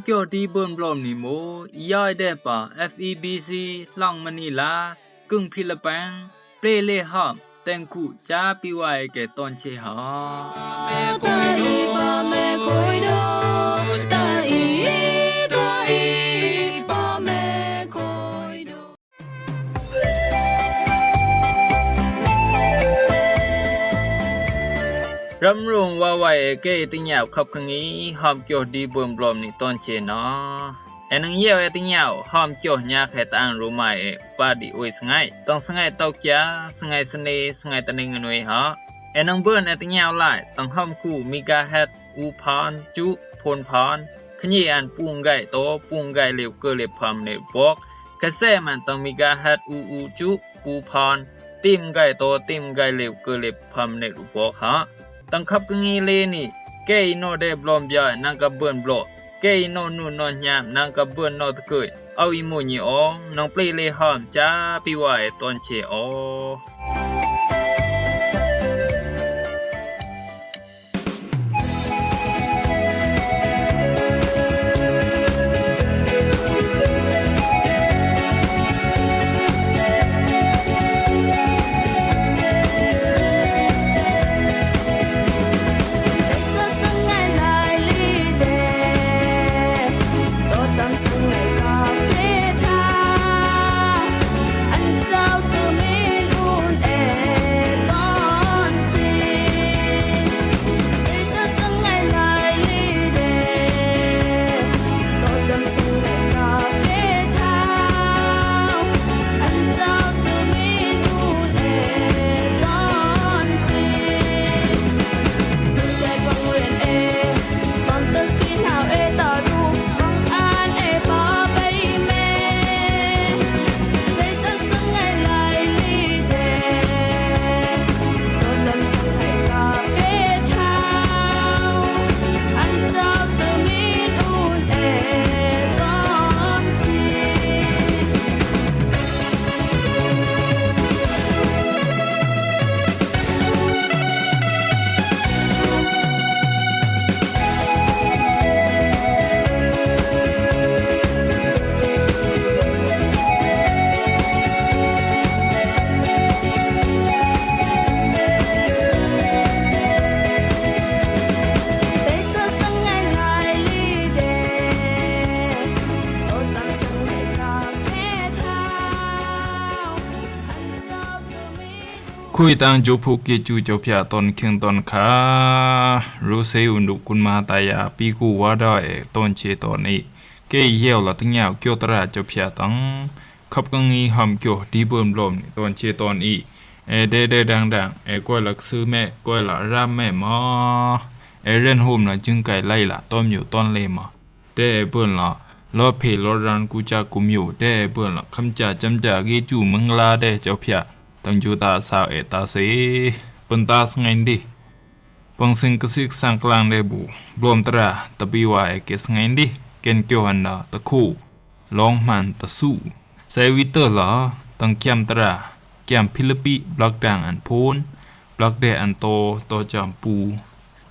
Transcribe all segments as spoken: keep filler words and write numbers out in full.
Kyo di bơ̆n blom ni mo, i yai deh pa F E B C, Hlang Manila, kưng Philippines, ple le hom, teng ku, cha pi wai ke ton che ha. Ram rong wa wai e ke teng yau khap kang i, hom kyo di bơ̆n blom ni ton che na. E nang yau e teng yau, hom kyo nya khe ta ang ru mai e, pa di ui sngai. Tang sngai tau kia, sngai sene, sngai ta ning nui ha. E nang bơ̆n e teng yau lai, tang hom ku megahertz u phan, chu, phon phan. Khnyi an pung gai to, pung gai liu ke liu pham ne bok. Khe se man tang megahertz u u chu, u phan. Tim gai to, tim gai liu ke liu pham ne u bok ha. Tang khap kang i le ni, ke i no de blom bia nang ka bơ̆n blo. Ke i no nu no nyam nang ka bơ̆n no te kơi. Au i mo nyi ong, nang ple le hom cha pi wai ton che o. Khui tang jo phu ke chu chau phia ton khing ton kha. Ru se un du kun ma ta ya pi ku wa da e ton che ton i. Ke i yau la teng yau kyo tra chau phia tang. Khap kang i hom kyo di bơ̆n blom ni ton che ton i. E de de dang dang. E koi la ksư me, koi la ram me ma. E ren hom la jing kai lai la ton yu ton le ma. Te e bơ̆n la, lo phe lo ran ku cha kum yu, te e bơ̆n la, kham cha cham cha ge chu mưng la te chau phia, tang ju ta sao e ta se, bơ̆n ta sngai ndi. Pang sing ksik sang klang te bu, blom tra, ta bi wa e ke sngai ndi, ken kyo han da, ta khu, long man ta su. Sai wi tơ la, tang kiam tra, kiam Philippi, blak dang an phôn, blak de an to, to cham pu.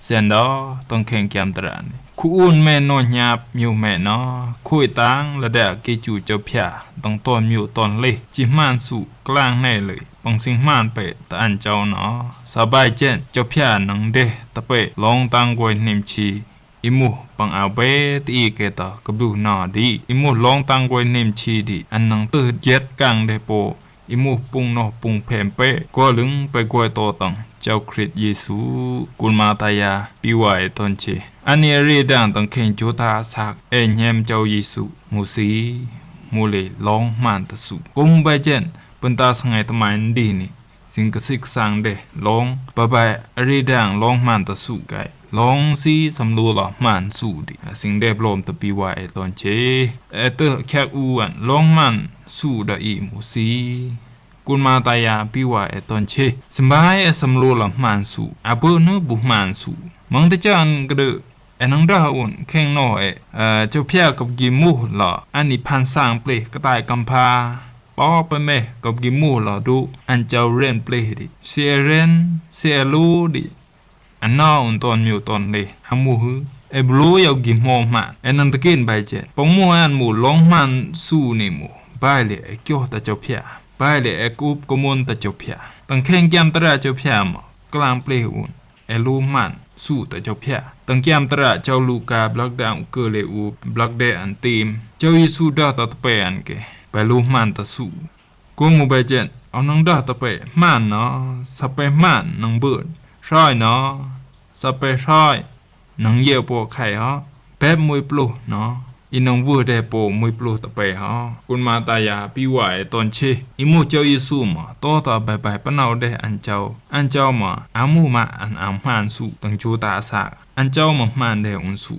Sen da, tong kheng kiam tra ni. Khu un me no nyap miu me na. Khui tang la da ke chu chau phia. Tong ton miu ton le. Chi man su klang ne le. Pang sing man pe ta an chau na. Sa bai chen chau phia nang de ta pe. Long tang goi nim chi. I mu pang a be ti i ke ta ka blu na di. I mu long tang goi nim chi di. An nang tu jet kang de po. I mu pung noh pung phem pe, ko lưng pe goi to tang, Chau Krit Yesu, kun ma ta ya, pi wa e ton che. Ani ri dang tang kheng chu ta sak, e nyem Chau Yesu, mu si, mu le long man ta su. Kung ba jen, pun ta sngai ta mai ndi ni, sing ka sik sang de, long, ba ba ri dang long man ta su kai. Long si sam lu la man su di. A sing de blom ta pi wa e ton che. E te khek u an long man su da i mu si. Kun ma ta ya pi wa e ton che. Sim bai e sam lu la man su. A bu nu bu man su. Mang te chan ka de. E nang da un kheng no e. E, chau phia kap gi mu la. Ani phan sang ple ka tai kam pha. Pa pe me kap gi mu la du. An chau ren ple di. Si e ren, si e lu di. An na un ton miu ton le, a mu hư, ē blo yau gi hmô hmand. Ē nang tơkên bai jen. Pong mo an mo long hmand su ni mo. Bai le ē kioh ta Jawpia. Bai le ē kup komon ta Jawpia. Tang kheng kiam tara Jawpia mo. Klang ple un. Ē lo hmand su ta Jawpia. Tang kiam tara Jâu Luka blak dang u kơ le u blak de an tim. Jâu Yêsu dơ ta tơpe an ke. Bai lo hmand ta su. Kông mu bai jen, âu nâng dăh tơ pè hman nơ, sa pè hman nâng bơ̆n, hroi nơ, sa pè hroi nâng yeo pô khai hơ, pep mui pluh nơ, i nâng vưh deh pô mui pluh tơ pè hơ. Kun ma ta ya pi wa e ton che, i mu Châu Yêsu mă, tô tơ bai bai pă nâu deh ăn châu, ăn châu mă, a mu mă ăn ăn hman su, tâng chu ta sa, ăn châu mă hman deh un su.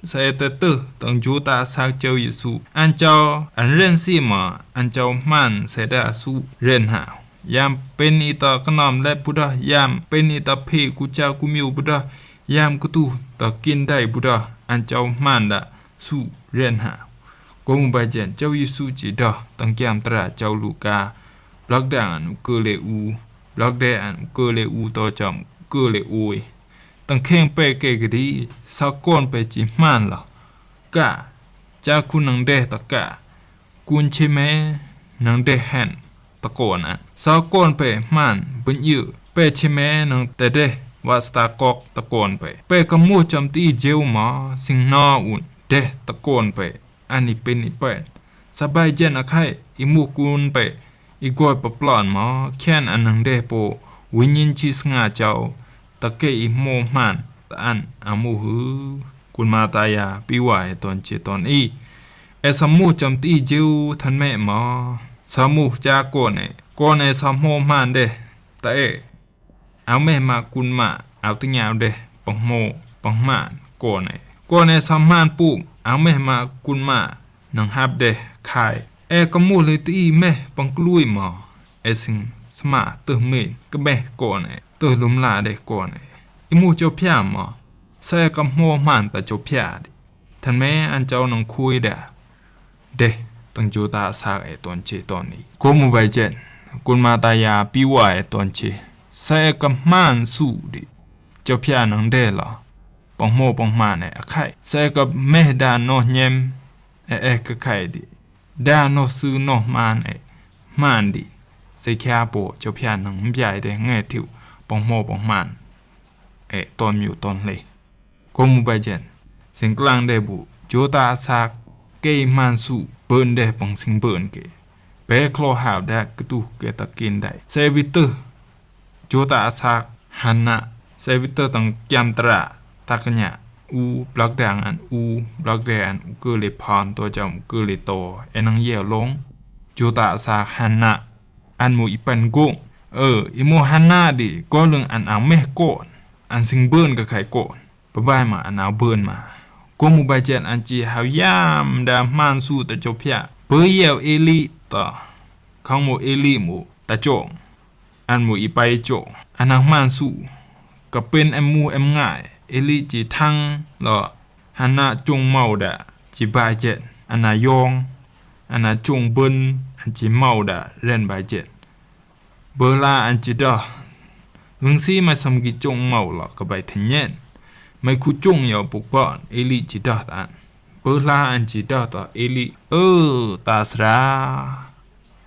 Sa e tơ tơ, tâng Yuđa sak Châu Yêsu. Ăn châu, ăn ren si mă, ăn châu hman, sa e da su ren hao. Yam pên i tơ kơnơm lep bu dơ, yam pên i tơ phe ku cha ku miu bu dơ, yam ku tu tơ kin dai bu dơ, ăn châu hman da su ren hao. Kông mu bai jen, Châu Yêsu chi dơ, tâng kiam tra Châu Luka. Blak dang ăn u kơ le u, blak de ăn u kơ le u tơ chăm u kơ le ui. Tâng kheng pè kê kê di, sa kon pè chi hman lơ. Ka, cha kun nâng deh ta ka. Kun che me nâng deh hen ta kon an. Sa kon pè hman, bun yu, pè che me nâng te deh, wa sta kok ta kon pè. Pè ka mu chăm ti jeu mă, sing nơ un, deh ta kon pè. Ani pên i pên. Sa bai jen a khai, i mu kun pè, i goi pă plon mă, khian an nâng deh pô, win yin chi snga châu, ta kê i mo hman, ta an, a mu hư, kun ma ta ya, pi wa e ton che ton i. E sa mu chăm ti jeu than me mă, sa mu cha kon e, kon e sa mo hman deh, ta e. Au meh ma kun ma, au tơ ngiau deh, păng mo, păng hman, kon e. Kon e sa hman pum, au meh ma kun ma, nâng hap deh, khai. E ka mu le ti meh, păng klui mă. E sing, sma, tơ men, ka meh kon e, tơ lum la deh kon e. I mu Châu Pia mă. Sa e ka mo hman ta Châu Pia di. Than me an châu nâng khui da. Deh, tâng Yuđa sak e ton che ton i. Kông mu bai jen, kun ma ta ya pi wa e ton che. Sa e ka hman su di. Châu Pia nâng deh lơ. Păng mo păng hman e a khai. Sa e ka meh da nô hnyem e e ka khai di. Da nô su nô hman e hman di. Sa e kia pô Châu Pia nâng mbiai deh nge thiu. Păng mo păng hman e ton miu ton le. Kông mu bai jen. Sing klang deh bu. Yuđa sak. Kê hman su. Bơn deh păng sing bơn kê. Pê klo hao deh kê tu kê ta kin dai. Sa e vi tơ. Yuđa sak. Hana. Sa e vi tơ tâng kiam tra. Ta kơ nya. U. Blak dang an u. Blak deh an u kơ le phan to chăm u kơ le to. E nâng yeo long. Yuđa sak. Hana. An mu i păn gông. Ơ, i mu Hana di. Kô lưng an ang meh kon. An sing bơn ka khai kon. Bơ bai mă an au bơn mă. Kông mu bai jen an chi hao yam da hman su ta Châu Pia. Bơ yeo Eli ta. Khang mu Eli mu ta chong. An mu i pai chong. An hao hman su. Ka pên em mu em ngai. Eli chi thăng lơ. Hana chong mau da. Chi bai jen. An hao yong. An hao chong bơn. An chi mau da. Ren bai jen. Bơ la an chi dơ. Lưng si mai sâm gi chong mau lơ ka bai than nhen. Mai khu chong yau puk pon, Eli chi dơ ta an. Bơ la an chi dơ ta Eli. Ơ, ta sra.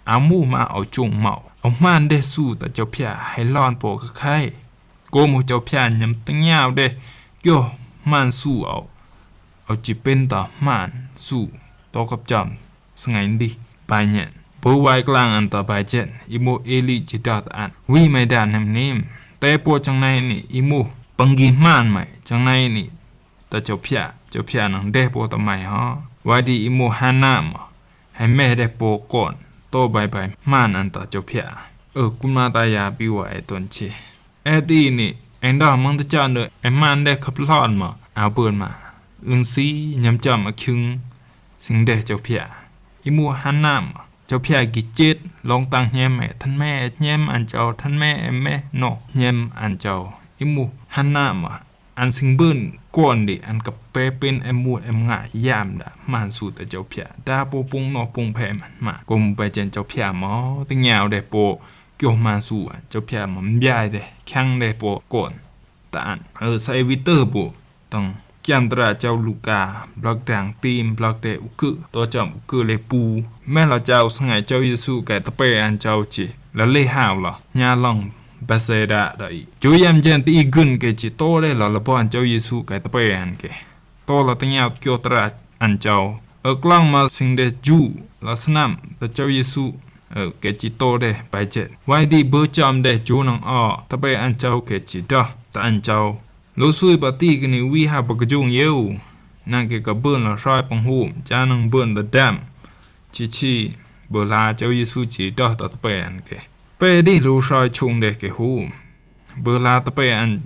A mu ma au chong mau. Au hman deh su ta Châu Pia, hai lon pô ka khai. Kông mu Châu Pia nhâm tơ ngiau deh. Kio hman su au. Au chi pên ta hman su. To kap chăm. Sngai ndi, bai nhen. Bơ wai klang an ta bai jen, i mu Eli chi dơ ta an. Wi mai da nem nem. Te pô chang nai ni, i mu. Păng gi hman mai, chang nai ni. Ta Châu Pia, Châu Pia nâng deh pô ta mai hơ. Wai di i mu Hana mă. Hai meh deh pô kon. To bai bai hman an ta Châu Pia. Ơ, kun ma ta ya pi wa e ton che. E ti ni, eng dơ măng ta chăn dơ, e hman deh khăp lon mă, a bơn mă. Lưng si, nhâm chăm a khiưng, sing deh Châu Pia. I mu Hana mă, Châu Pia gi chet, long tang hnyem e, than me e hnyem an châu, than me e meh nô hnyem an châu. I mu Hana mă, an sing bơn, kon di, an ka pe pên em mu em nga yam da, hman su ta Châu Pia. Da pô pung nô pung pe man, ma. Kông mu bai jen Châu Pia mă, tơ ngiau deh pô, Kio hman su, Châu Pia mă mbiai deh, khang deh pô kon. Ta an, ơ, sa e vi tơ pô, tâng kiam tơdra châu Luka, blok dang tim, blok de u kơ, tơ cham u kơ le pu. Meh la châu sngei châu Yêsu kei tơpê an châu chi, la le hao la, nya long Bethsaida da i. Chu yam jen ti i gưn kei chi tơ de la la bơ an châu Yêsu kei tơpê an kei. Tơ la tơngiao kio tơdra an châu. Ơ klang ma sing de ju, la snam, tơ châu Yêsu, ơ, kei chi tơ de, bai jet. Wai di bơ cham de, chu nang a, tơpê an châu kei chi da, ta an châu. Lô sui ba ti kini wi ha ba kjung yeu. Nang kei ka bơn la soi pang hum, cha nang bơn la dam. Chi chi, bơ la châu Yêsu chi doh ta tơpê an kei. Pê di lô soi chung de kei hum. Bơ la tơpê an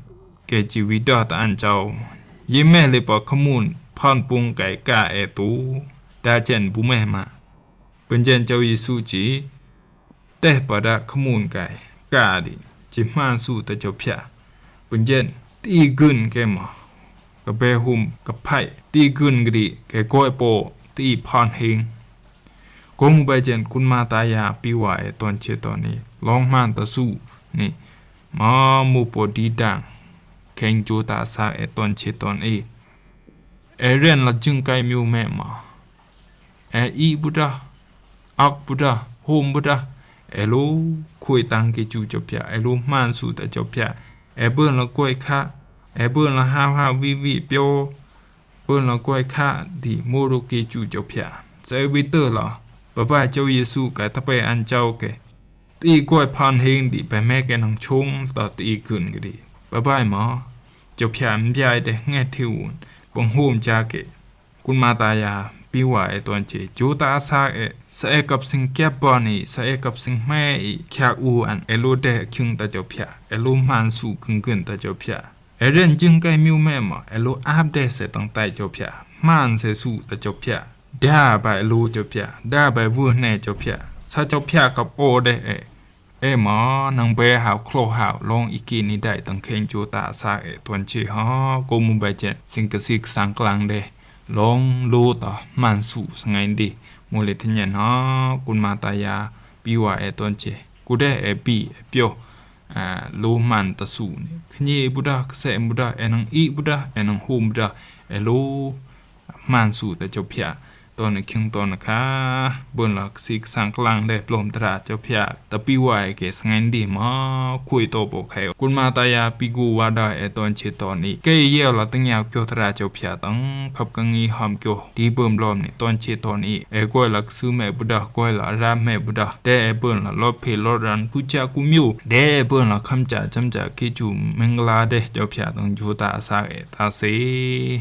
kei chi wi doh ta an châu. Yê meh le pa khmun, phon pung kei ka e tu. Da chen bu meh ma. Pên jen châu Yêsu chi. Teh pa da khmun kei, ka di, chi hman su ta châu phia. Pên jen, ti gưn kei ma. Ka be hum, ka phai, ti gưn kei di, kei goi po, ti phon hing. Kôm u bai jen kun ma ta ya pi wa e ton che ton i. Long hman ta su, ni. Ma mu po di dang. Keng chu ta sa e ton che ton i. E ren la jưng kei miu me ma. E i bu da, ak bu da, hum bu da, e lu khui tang kei chu châu phia, e lu hman su ta châu phia, e bơn la koi kha, e bơn la hao hao wi wi pio, bơn la koi kha di mu ru kei chu châu phia. Sa e wi tơ la, ba bai châu Yêsu kei tơpê an châu kei. Ti koi phon hing di ba me kei nang chung ta ti gưn kei di. Ba bai ma, châu phia mbiai de nge thiu un, bang hum cha kei. Kun ma ta ya, pi wa e ton che, chu ta sa e, sa e kap sing kiap bon i, sa e kap sing me i, kia u an, e lu de khing ta châu phia, e lu hman su khing khing ta châu phia. E ren jưng kei miu me ma, e lu ap de se tang tai châu phia, hman se su ta châu phia. Da bai lu châu phia, da bai vu ne châu phia, sa châu phia kap o de e. E ma, nang be hao klo hao, long i kini dai tang keng chu ta sa e ton che ha, kôm u bai chen, sing ka sik sang klang de, long lu ta, hman su, sngai di, mu le thin yen ha, kun ma ta ya, pi wa e ton che, ku de e pi, e pio, a, lu hman ta su ni, khnyi bu da, kse bu da, e nang i bu da, e nang hum bu da, e lu, hman su ta châu phia. Ton khing ton kha, bơn la sik sang klang de plom tơdra châu phia. Ta pi wa e kei sngai di ma, khui to po khe. Kun ma ta ya pi gu wa da e ton che ton i. Kei yeu la tơngiao kio tơdra châu phia tang, khap ka ngi ham kio. Ti bơm blom ni ton che ton i. E koi la ksư me bu da, koi la rap me bu da. De e bơn la lop phe lop ran pu cha ku miu. De e bơn la kham cha cham cha kei chu mengla de châu phia tang chu ta sa e ta se.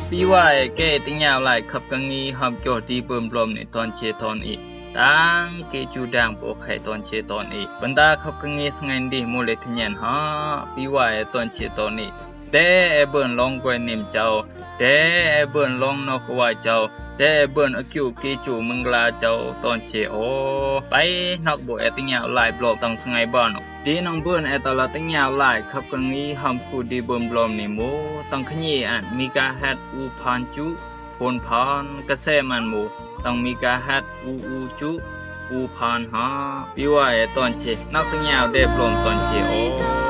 Pi wa e kei tơngiao lai khap ka ngi ham kio ti bơm blom ni ton che ton i. Tang kei chu dang po khe ton che ton i. Bơnda khap ka ngi sngai di mu le thin yen ha. Pi wa e ton che ton i. Te e bơn long koi nim châu, te e bơn long nok wa châu, te e bơn a kiu kei chu mengla châu ton che o. Pai nok bu e tơngiao lai blom tang sngai bon. Ti nang bơn e ta la tơngiao lai khap ka ngi ham ku di bơm blom ni mu, tang khnyi an megahertz u phan chu, phun phan, kase man mu, tang megahertz u u chu, u phan ha. Pi wa e ton che, nok tơngiao de blom ton che o.